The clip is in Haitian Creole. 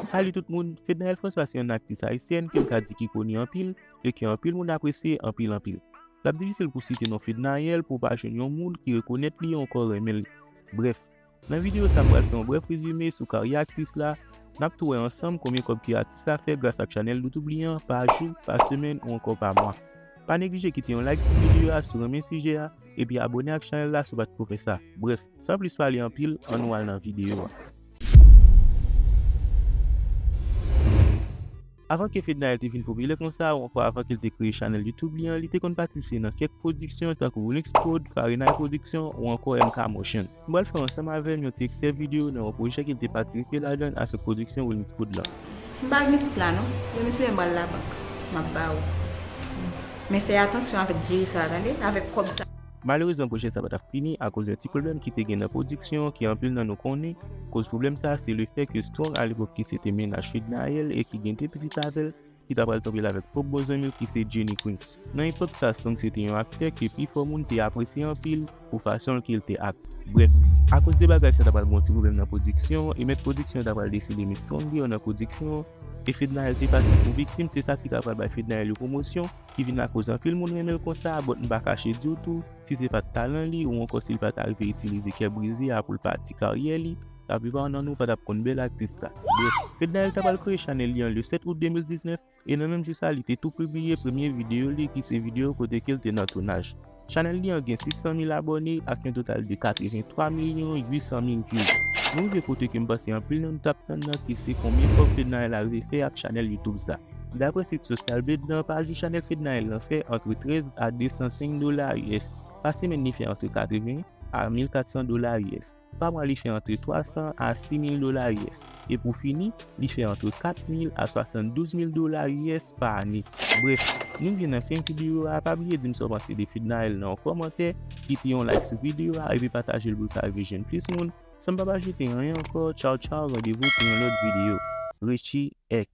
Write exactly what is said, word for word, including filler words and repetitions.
Salut tout moun, Fednaelle François se yon aktris ayisyèn ke m ka di ki koni anpil e ke anpil moun apresye anpil anpil. L ap difisil pou site non Fednaelle pou w pa jwenn yon moun ki rekonèt li ankò renmen l. Brèf, nan videyo sa m pral fè yon brèf rezime sou karyè aktris la, n ap tou wè ansanm konbyen kòb ke atis la fè gras ak chanèl YouTube li an pa jou, pa semèn ou ankò pa mwa. Pa neglije kite yon like sou videyo a si w renmen sijè a, epi abòne ak chanèl la si w pa t ko fè sa. Brèf, san plis pale anpil, ann nou al nan videyo a. Avan ke Fednaelle te vin popilè konsa, ou ankò avan ke l te kreye chanèl YouTube li an, li te konn patisipe nan kèk pwodiksyon tankou Roolix Prod, Farenay Production ou ankò M K Motion. M pral fè ansanm avè n yon ti ekstrè videyo nan yon pwojè ke l te patisipe ladan l avèk pwodiksyon Roolix Prod lan. M pa vini tout la non. Demen semèn m pral labank. M ap ba ou. Men fè atansyon avèk diri sa, tande, avèk kòb sa. Malerezman, pwojè sa pa t ap fini akoz yon ti pwoblèm ki te gen nan pwodiksyon an, ke anpil nan nou konnen. Koz pwoblèm sa, se lefèt ke Strong, alepòk ki se te mennaj Fednaelle e ki gen de pitit avè l, ki ta pral tonbe l avèk pwòp bon zanmi l ki se Jenny Queen. Nan epòk sa, Strong se te yon aktè ke pifò moun te apresye anpil pou fason l ke l te act. Brèf, akoz de bagay sa ta pral gen yon ti pwoblèm nan pwodiksyon an, e mèt pwodiksyon an ta pral deside met Strong deyò nan pwodiksyon an, e Fednaelle te pase pou viktim, se sa ki ta pral bay Fednaelle yon pwomosyon, ki vin akoz anpil moun renmen l konsa, but m pa kache di w tou, si se pa t talan li, ou ankò si l pa ta rive itilize kè brize a pou l pati karyè li, laplipa nan nou pa t ap konn bèl aktris sa. Brèf, Fednaelle ta pral kreye chanèl li an le sèt out de mil diznèf, e nan menm jou sa, li te tou pibliye premye videyo li, ki se videyo kote ke l te nan tounaj. Chanèl li an gen sis san mil abòne ak yon total de katrevenntwa milyon uit san mil views. Nou rive kote ke m panse anpil nan nou t ap tann nan, ki se konbyen kòb Fednaelle arive fè ak chanèl YouTube sa. Daprè sit Social Blade lan, pa jou chanèl Fednaelle lan fè antre trèz a de san senk dola U S. Pa semèn, li fè antre katreven a mil kat san dola U S. Pa mwa, li fè antre twa san a sis mil dola U S. E pou fini, li fè antre kat mil a swasanndouz mil dola U S pa ane. Brèf, nou rive nan fen videyo a, pa bliye di m sa w panse de Fednaelle nan yon kòmantè, kite yon like sou videyo a, epi pataje l pou l ka rive jwenn plis moun. San m pa pa ajoute anyen ankò, tchaw tchaw, randevou pou yon lòt videyo. Richie X.